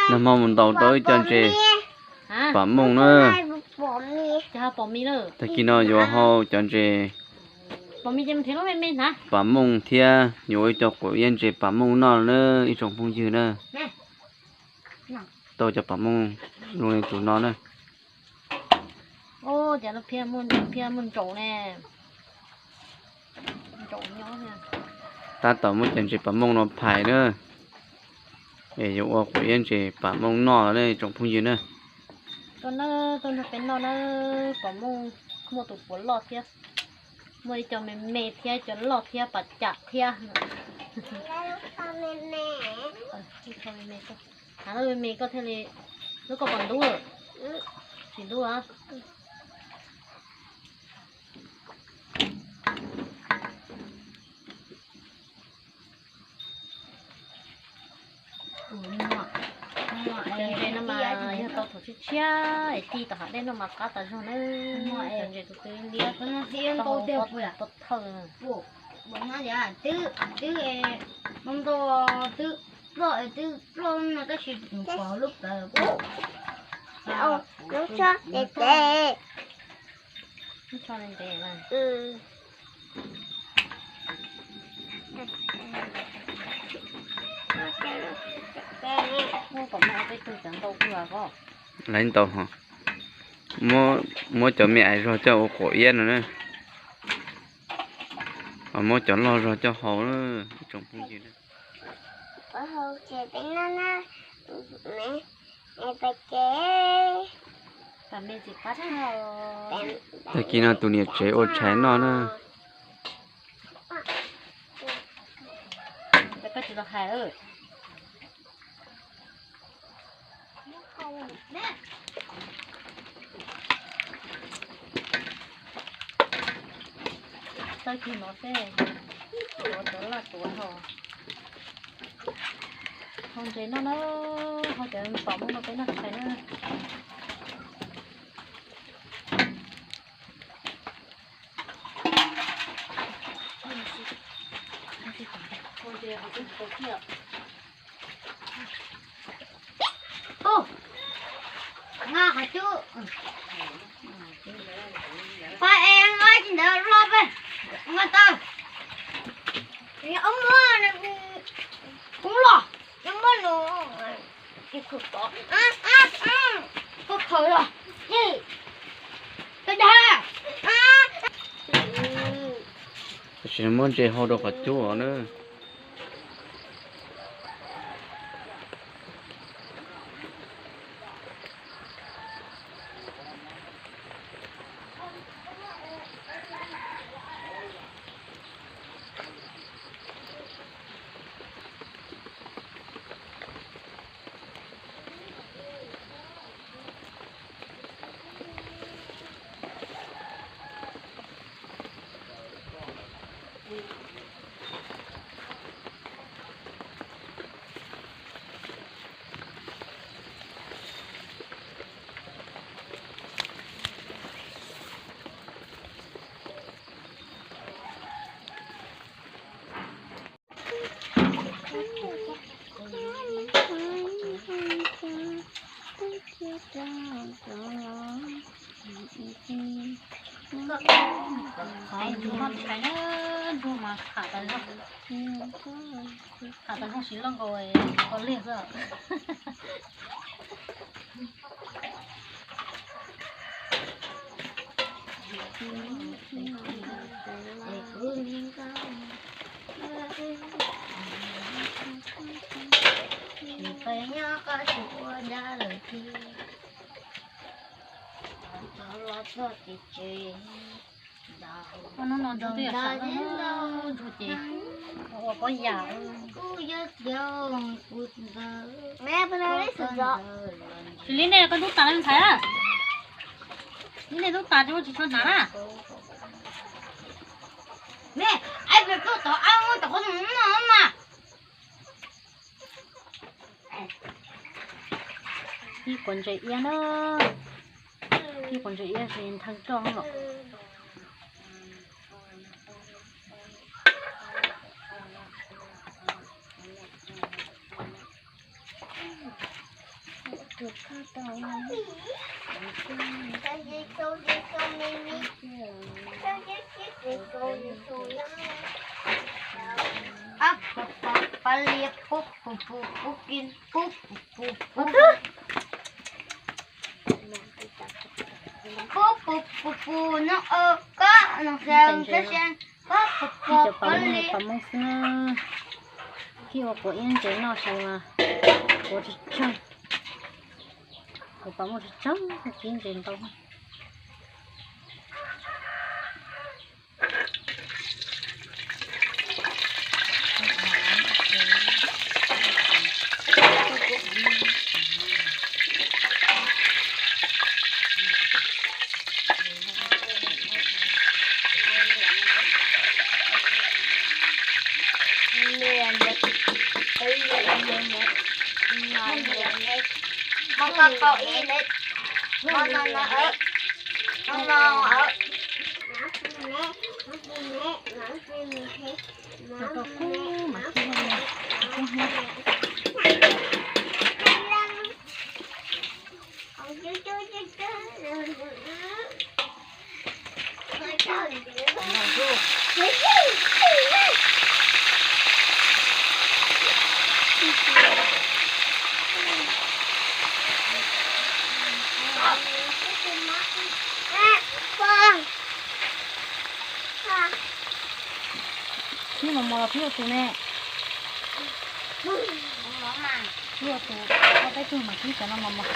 Nag hmo mus ntaus tau ib co ntses pam mooj na. Tag kis no yuav hau cov ntses pam mooj thiab yuav ua ib co quav iab ntses pam mooj noj na ib tsoom phooj ywg na. Tau cov pam mooj zoo li tus no na. Ces phiab muaj ntsaum ne. Tab tom muab cov ntses pam mooj no phais na, es yuav ua quav iab ntses pam mooj noj na tsoom phooj ywg na. Tuaj na, tuaj nrog peb noj na, pam mooj muaj tus puav loj thiab, muaj ib co me me thiab, ib co loj thiab, pas cam thiab. Hnav lub me me koj thiaj li, lub koj puas ntub? Tsis ntub a. Cov ntses no mas yog tau thaum tshiab tshiab es ci tom hav dej no mas qab tas zog na. Cov ntses tus twg liab tau thawj. Twb, twb, twb ploj, twb ploj no tab sis pom lub plawv. Lub tsho ntev ntev. Muab kom muaj peb tug cov ntau kawg ko. Laiv ntau hos. Muab cov me ais zog coj ua quav iab no na. Muab cov loj zog coj hau na, ib tsoom phooj ywg na. Tag kis no tus niam tsev ua tshais noj na. Tag kis no xwb, tuav cov laj tuav no, hau ntses noj na, hau cov pom muab no peb noj tshais na. Nqa qhov cub. Pab es nqa tsis ntawd los peb nqa tau. Ob muab kub los, ob muab no. Khaws los. Khaws los. Tam sim no muab ntses hau rau qhov cub os na. Qhov ntsuag noj tshais na, ntsuag mas tham tas zog, tham tas zog siv loj nkaus koj liag xwb. Nyob qab tsis ua dab lawm thiab. Los txog tim tsev. Hnub no ntsuag twb yog sawv ntsuag ces ua pob yas. Xws li nej koj ntub tas li ntxhais na. Li nej ntub tas ces ua tsis tshua hnav na. Ib quav ntses iab na. Ib quav ntses iab ces nthee roj los. Pab pab pab liab pub pub pub pub kib pub pub pub pub pub pub pub pub no o kob no xaw tab sia pab pab pab pab liab. Pab Moob xwb na, kib ua quav iab ntses noj xaw mas quav tsis tsawg, kuv pab Moob tsis tsawg kib ntses ntau. Mov koj kau ib neb, mov no no, mov no. Pib mos mos los pib ua tus ne. Pib ua tus, ua peb tug mas pib cov no mos mos.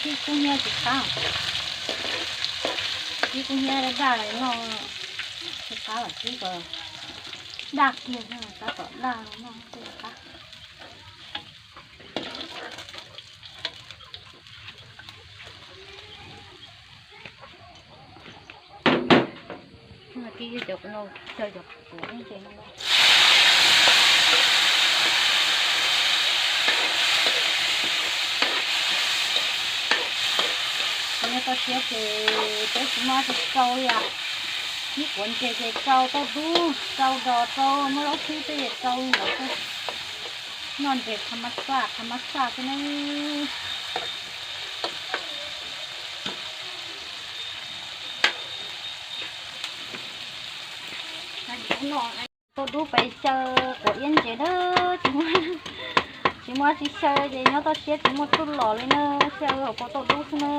Kib kub hnyiab tsis qab, kib kub hnyiab daj daj no tsis qab, kib kom daj kiag, tab tom daj no tsis qab. Nyob toj siab ces peb tsis muaj tsis tsau li os. Ib quav ntses ces tsau tauj dub, tsau dos, tsau muaj zaub xwb, peb tsau li ntawd xwb. Noj ntses tha mas xaj, tha mas xaj xwb ne. Tauj dub pais xyaw quav iab ntses na, tsis muaj tsis xyaw ces nyob toj siab tsis muaj txuj lom li na, xyaw hauv paus tauj dub xwb na.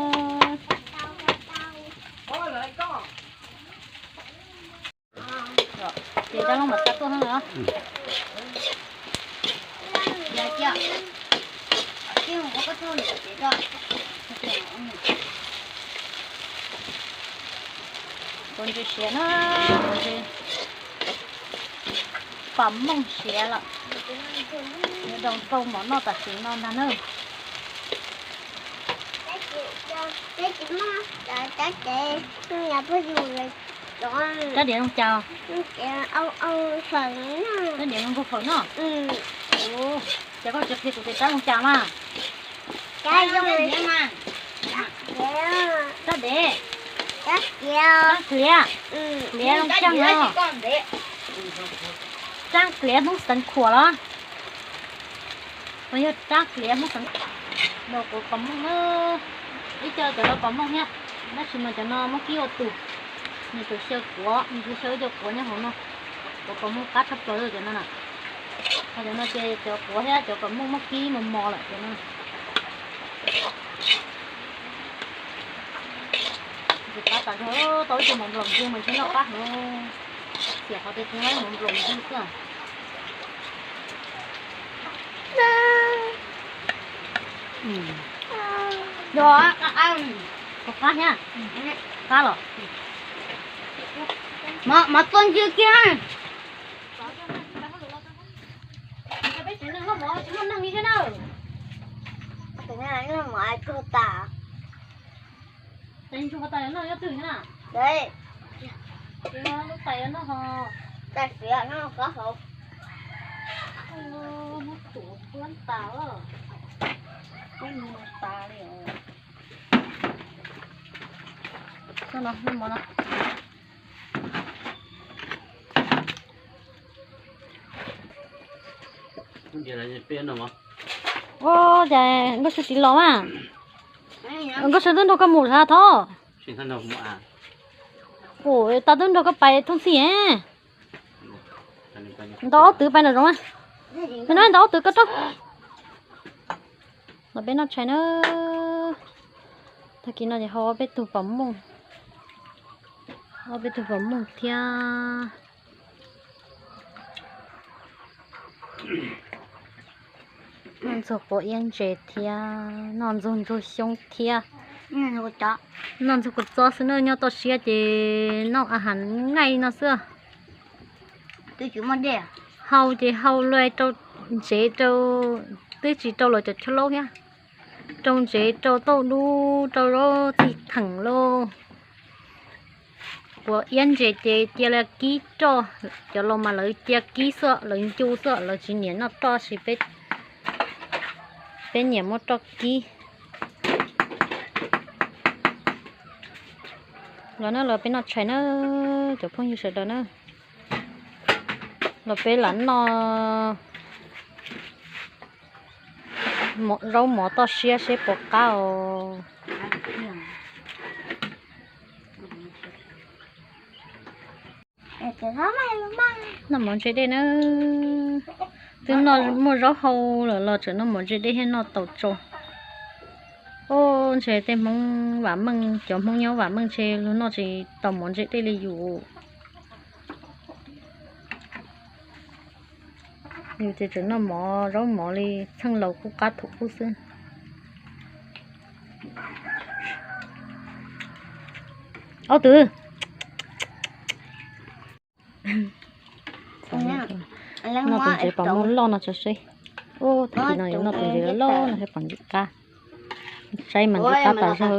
Ces rab loog mam xa tuaj na. Quav ntses siav na, quav ntses pom mooj siav lawm, yuav daus nkaug mov noj tam sim no ntag na. Rab diav zoo cas? Rab diav zoo nkaug faus no. Ces koj tsis qhia kuv tias rab zoo cas mas? Rab dev, rab kliav, kliav zoo cas no? Rab kliav Hmoob xeev khuam los? Puas yog rab kliav Hmoob xeev? Los kuv pom mooj na, ib co cov no pom mooj thiab, tab sis mas cov no muab kib ua tus, nws tus xyaw quav, nws tus xyaw ib co quav nyob hauv no, kuv pom mooj qab tshaj plaws cov no na. Cov no ces cov quav thiab cov kom muaj muaj kib mos mos lawm cov no. Ntxim qab tas zog, tau ib tug mov nploos ntsuj mas ntshe noj qab heev. Xiam qhov tias tsis muaj mov nploos ntsuj xwb. Yog, qab thiab. Qab los? Mov txua ncw kiag. Peb tsev neeg noj mov tsis muaj neeg li thiab na. Noj mov kawg tas. Tais ntsuag tais noj nyob twg na? Lub tais noj ho. Tais xiav noj qab hauv. Muab tuav puab tas. Peb mus tas li. Noj no, noj mov no. Ua cas Nkauj Sua tsis los mas? Nkauj Sua twb nrog koj mus sav thov. Ua tas twb nrog koj pais thooj txhij. Ntaus ob tw pais nram zoov. Peb no ntaus ob tw koj rau. Los peb noj tshais na. Tag kis no ces hau ob peb tug pom mooj, ob peb tug pom mooj thiab. Noj ntxuag quav iab ntses thiab, noj ntxuag ntsuag xyoob thiab. Noj ntxuag kua txob xwb na, nyob toj siab ces noj a has ngaij no xwb. Hau ces hau lawm rau ntsev rau, twb tsis rau los cov chaw laub thiab, rau ntsev rau tauj dub rau zaub txij theem lauj. Quav iab ntses ces cia li kib roj, cov laus mas lawv cia kib xwb, lawv ncu xwb, lawv tsis nyiam noj roj tab sis peb nyiam muab roj kib. Los na, los peb noj tshais na, cov phooj ywg sawv daws na. Los peb lam noj zaub mov toj siab seb puas qab os. Noj mov ntse dej na. Twb noj muaj zaub hau lawm los tseem noj mov ntse dej thiab noj tau tso. Ub, ntshe tej Hmoob vam meej, cov Hmoob nyob vam meej ntshe luag noj tsis tau mov ntse dej li yus. Yus ces tseem noj mov zaub mov li txheej laus qub qab thaum ub xwb. Ob tw. Noj tus ntses pom muaj loj no tso seb. Ub, tag kis no yuav noj tus ntses loj no seb pom ntsis qab. Saib mas ntsis qab tas zog.